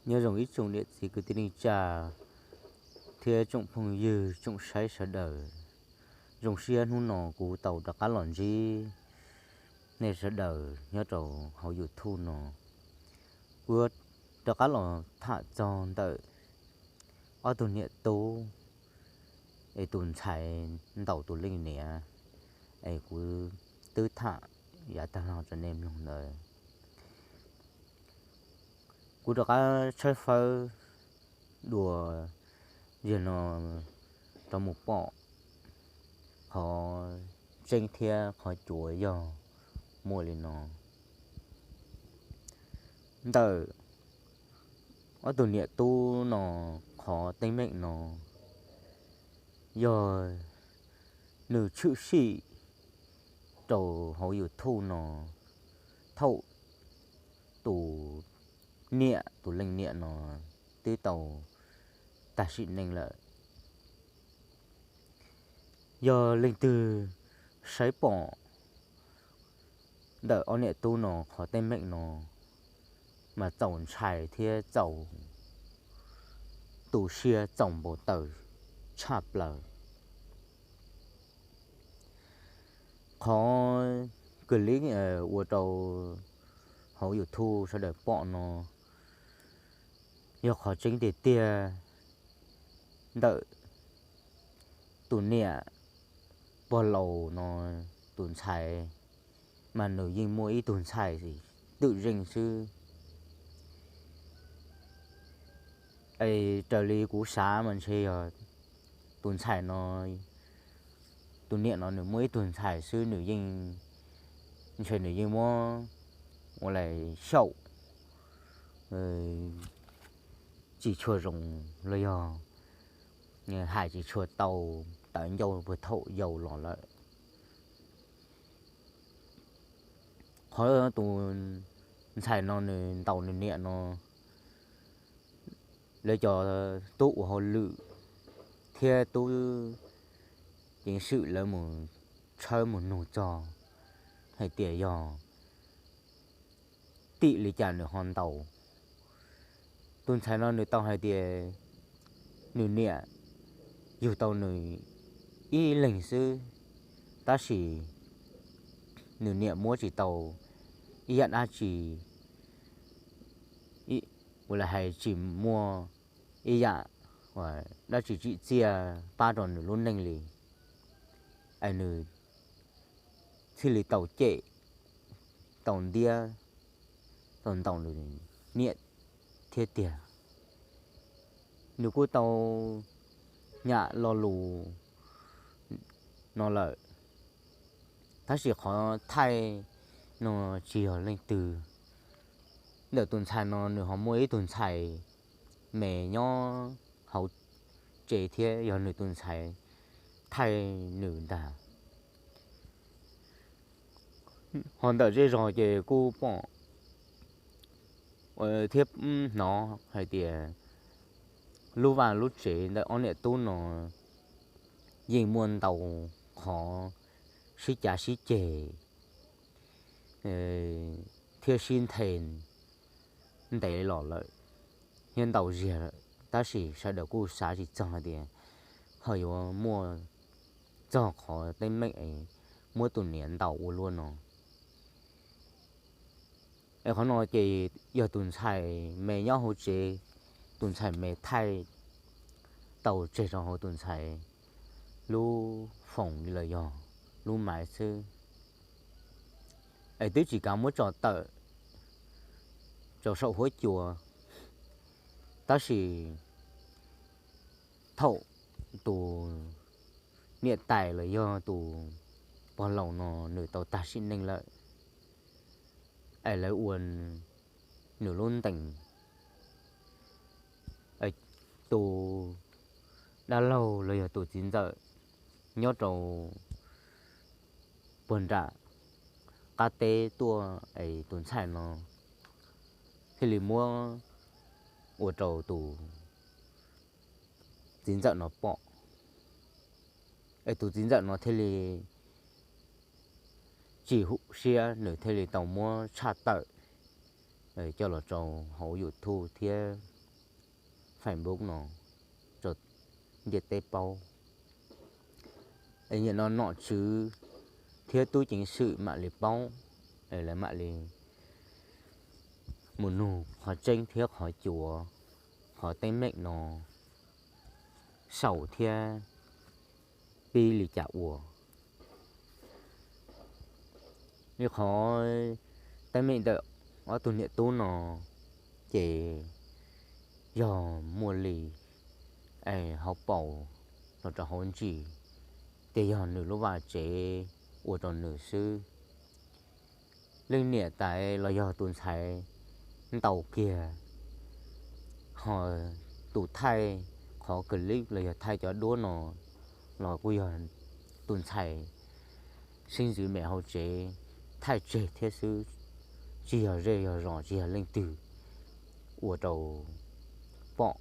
Nyob zoo ib tsoom niam txiv kwv tij neej tsa thiab tsoom phooj ywg tsoom saib sawv daws. Zoo siab hnub no kuv tau rov qab los ntsib nej sawv daws nyob rau hauv YouTube no. Kuv rov qab los tham txog ntawm ob tug niam tub es tus ntxhais ntaus tus leej niam es kuv twb tham yav tag los rau nej mloog ntawd. Kuv rov qab tshawb fawb dua yog no rov mus pom qhov tseeb thiab qhov cuav yog muaj li no. Ntawm ob tug niam tub no qhov teeb meem no yog nws tshwm sim rau hauv YouTube no thaum tus niam tus leej niam no twb tau tag sim neej lawm. Yog leej twg saib pom ntawm ob niam tub no qhov teeb meem no mas txaus ntshai thiab txaus tu siab txaus npau taws tshaj plaws. Qhov clip ua rau hauv YouTube sawv daws pom no yog qhov tseeb tiag tiag ntawm tus niam pog laus no tus ntxhais, mas nws yeej muaj ib tug ntxhais twm zeej xwb. Es raws li kuv xav mas ntshe yog tus ntxhais no, tus niam no nws muaj ib tug ntxhais xwb, nws yeej, ntshe nws yeej muab ua li xyaum tsis tshua zoo los yog hais tsis tshua tau, tawv ncauj puag thaum yau los lawm. Qhov tus ntxhais no nws ntaus nws niam no, lawv cov tub ua hauj lwm thiab tub ceev xwm lawv mus tshawb mus nug txog hais tias yog tim li cas nws ho ntaus. Tus ntxhais no nws tau hais tias nws niam yug tau nws ib leeg xwb, tab sis nws niam muab tsis tau ib yam dab tsi, ua li hais tsis muaj ib yam dab tsi tsim txiaj pab rau nws lub neej li, es nws thiaj li tau cem, tau ntiab, tau ntaus nws niam thiab tiag. Nws kuj tau nyam lo lus no lawm, tab sis qhov thaij no tsis yog leej twg. Ntawm tus ntxhais no nws ho muaj ib tug ntxhais me nyob hauv tsev thiab yog nws tus ntxhais thaij nws ntag. Ho ntawm zej zog ces kuj pom thiab hnov hais tias lub vaj lub tsev ntawm ob niam tub no yeej muaj ntau qhov sib cav sib ceg thiab sib nthe ntev los lawm thiab ntau zaus lawm, tab sis sawv daws kuj xav tsis txog hais tias ho yuav muaj txog qhov teeb meem muab tus niam ntaus ua luaj no. Es qhov no ces yog tus ntxhais me nyob hauv tsev, tus ntxhais me thaij tau tseg rau hauv tus ntxhais lub foos los yog lub maiv xwb, es twb tsis kav muab tso tawm rau saum huab cua. Tab sis thaum tus niam tais los yog tus pog laus no nws tau tag sim neej lawm, es lawv ua nws lub ntees, tus dab laug los yog tus txiv ntxawm nyob rau puag nram qab teb tuaj, es tus ntxhais no thiaj li muab ua rau tus txiv ntxawm no pom, es tus txiv ntxawm no thiaj li tsis hum siab, nws thiaj li tau muab tshaj tawm coj los rau hauv YouTube thiab Facebook no rau ntiaj teb paub. Es nim no nom tswv thiab tub ceev xwm mam li paub, es lawv mam li mus nug qhov tseeb thiab qhov cuav, qhov teeb meem no xaus thiab pib li cas ua. Li qhov teeb meem ntawm ob tug niam tub no ces yog muaj li es hauv paus los rau hauv ntsis, ces yog nws lub vaj tsev ua rau nws xwb. Leej niam tais los yog tus ntxhais ntaus kiag, ho tus thaij qhov clip los yog thaij cov duab no los kuj yog tus ntxhais sib ntxwv me hauv tsev thaij tseg thiab xwb, tsis yog zej yog zos tsis yog leej twg ua rau pom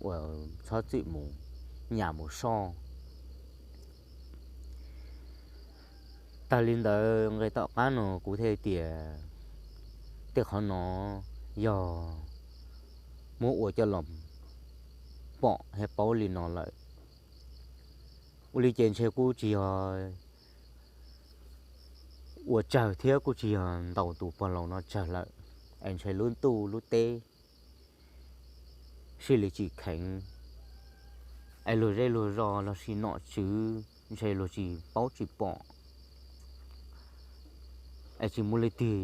uas txhob txwm mus nyas mus soj. Tas li ntawd nqe tom qab no kuv thiaj tias tej qhov no yog muab ua coj los pom thiab paub li no lawm, ua li ces ntshe kuj tsis yog ua tsawg thiab kuj tsis yog ntaus tus pog laus no tsawg lawm, es ntshe lub ntuj lub teb sib li tsis kheev, es luag zej luag zos los sis nom tswv ntshe luag tsis paub tsis pom, es tsis muaj leej twg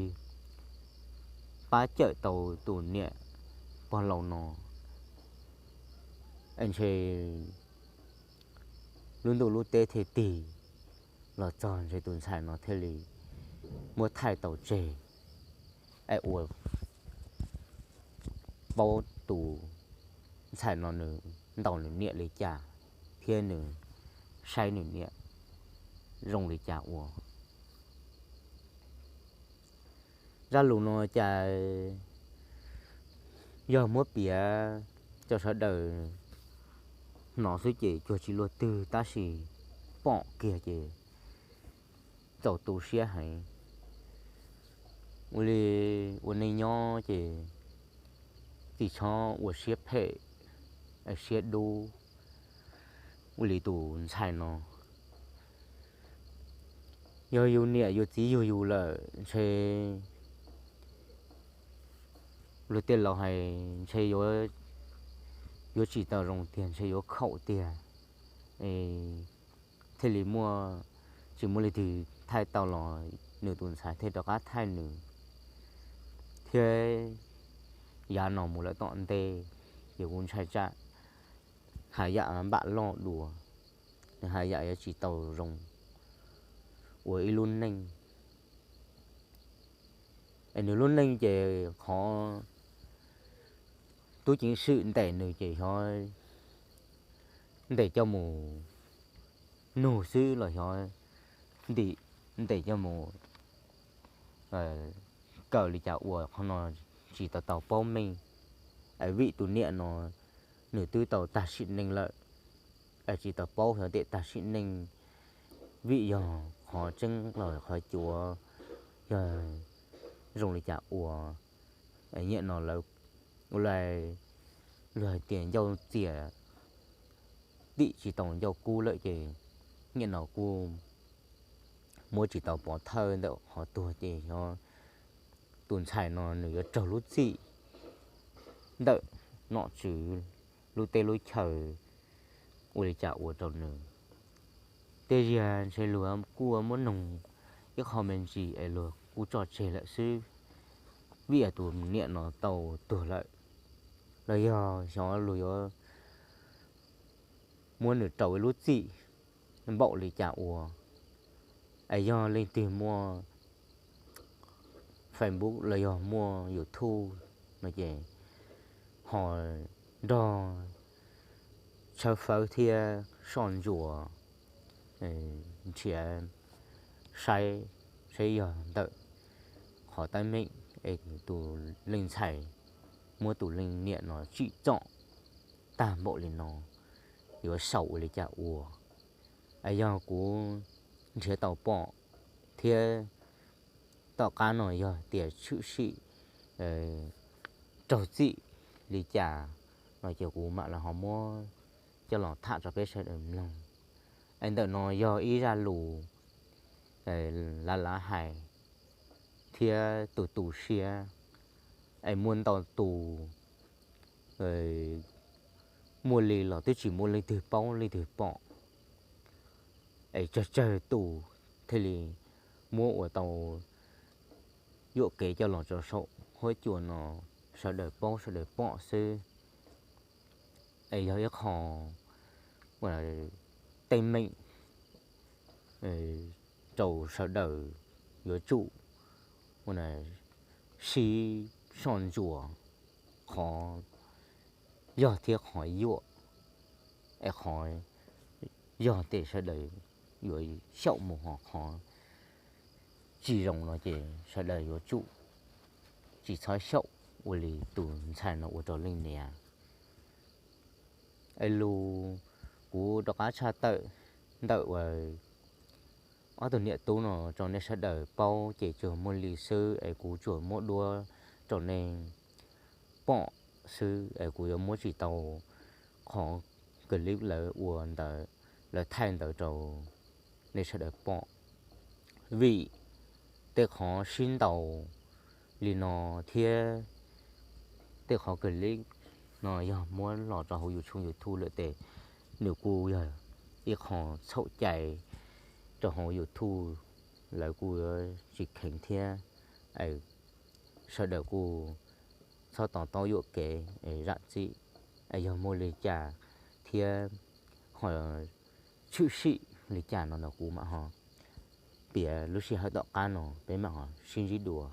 pab cawm tau tus niam pog laus no, es ntshe lub ntuj lub teb thiaj tig los txog ntshe tus ntxhais no thiaj li muab thaij tau tseg, es ua paub tus ntxhais no nws ntaus nws niam li cas thiab nws saib nws niam zoo li cas ua. Zaj lus no cas yog muab piav rau sawv daws hnov xwb ces cuag tsis luaj twg tab sis pom kiag ces txaus tu siab heev. Ua li ua neej nyob ces tsis txhob ua siab phem siab dub ua li tus ntxhais no. Yog yus niam yus txiv yug yus lawm ntshe luag tej laus hais ntshe yuav tsis tau zoo tiag, ntshe yuav khaum tiag, thiaj li muaj, tsis muaj leej twg thaij tau los nws tus ntxhais thiaj rov qab thaij nws, thiab yav no mus lawm tom ntej ces kuv ntshai tsam haj yam npam loj dua, nws haj yam yuav tsis tau zoo ua ib lub neej. Es nws lub neej ces qhov tub ceev xwm ntes nws ces xyov ntes coj mus nug xwb los xyov ntim, ntes coj mus kaw li cas ua, qhov no tsis tau tau paub meej. Vim tus niam no nws twb tau tag sim neej lawm, es tsis tau paub xyov ntiam tag sim neej vim yog qhov tseeb los qhov cuav yog zoo li cas ua. Nyiam no lawv ua li luag hais tias ncauj txias tim tsis tau ncauj kub lawm ces nyiam no kuj muab tsis tau pov thawj ntawm qhov tuag ces xyov tus ntxhais no nws yuav raug lub txim ntawm nom tswv lub teb lub chaw ua li cas ua rau nws. Tej zaum ntshe luag kuj muab noog ib qho me ntsis es luag kuj tso tseg lawm xwb, vim tus niam no tau tuag lawm, los yog xyov luag yuav muab nws rau ib lub txim npaum li cas ua. Es yog leej twg muaj Facebook los yog muaj YouTube no ces ho nrog tshawb fawb thiab soj ntsuam nrhiav saib saib yog ntawm qhov teeb meem es tus leej ntxhais muab tus leej niam no tsim txom tag npaum li no yuav xaus ua li cas ua. Es yog kuv nrhiav tau pom thiab tom qab no yog tias tshwm sim raug txim li cas no ces kuv mam li ho muab coj los tham rau peb sawv daws mloog. Es ntawm no yog ib zaj lus lav lav hais thiab tu tu siab, es muaj ntau tus muaj li los twb tsis muaj leej twg paub leej twg pom, es tsawg tsawg tus thiaj li muab ua tau yuam kev coj los rau saum huab cua no sawv daws paub sawv daws pom xwb. Es yog ib qho teeb meem rau sawv daws yuav tsum sib soj ntsuam qhov yog thiab qhov yuam, es qhov yog ces sawv daws yuav xyaum mus, ho qhov tsis zoo no ces sawv daws yuav tsum tsis txhob xyaum ua li tus ntxhais no ua rau leej niam. Es lus kuv rov qab tshaj tawm ntawm ob tug niam tub no rau nej sawv daws paub ces tsuas muaj li xwb, es kuv tsuas muab duab rau nej pom xwb, es kuv yuav muab tsis tau qhov clip lawv ua ntawd, lawv thaij ntawd rau nej sawv daws pom. Vim tej qhov sib ntaus li no thiab tej qhov clip no yog muab los rau hauv YouTube, YouTube lawm ces nws kuj yog ib qho txhaum cai rau hauv YouTube, lawv kuj yuav tsis kheev thiab. Sawv daws kuj txhob to taub yuam kev es zam txim, es yog muaj li cas thiab ho tshwm sim li cas no los kuv mam ho piav lub sij hawm tom qab no peb mam ho sib ntsib dua.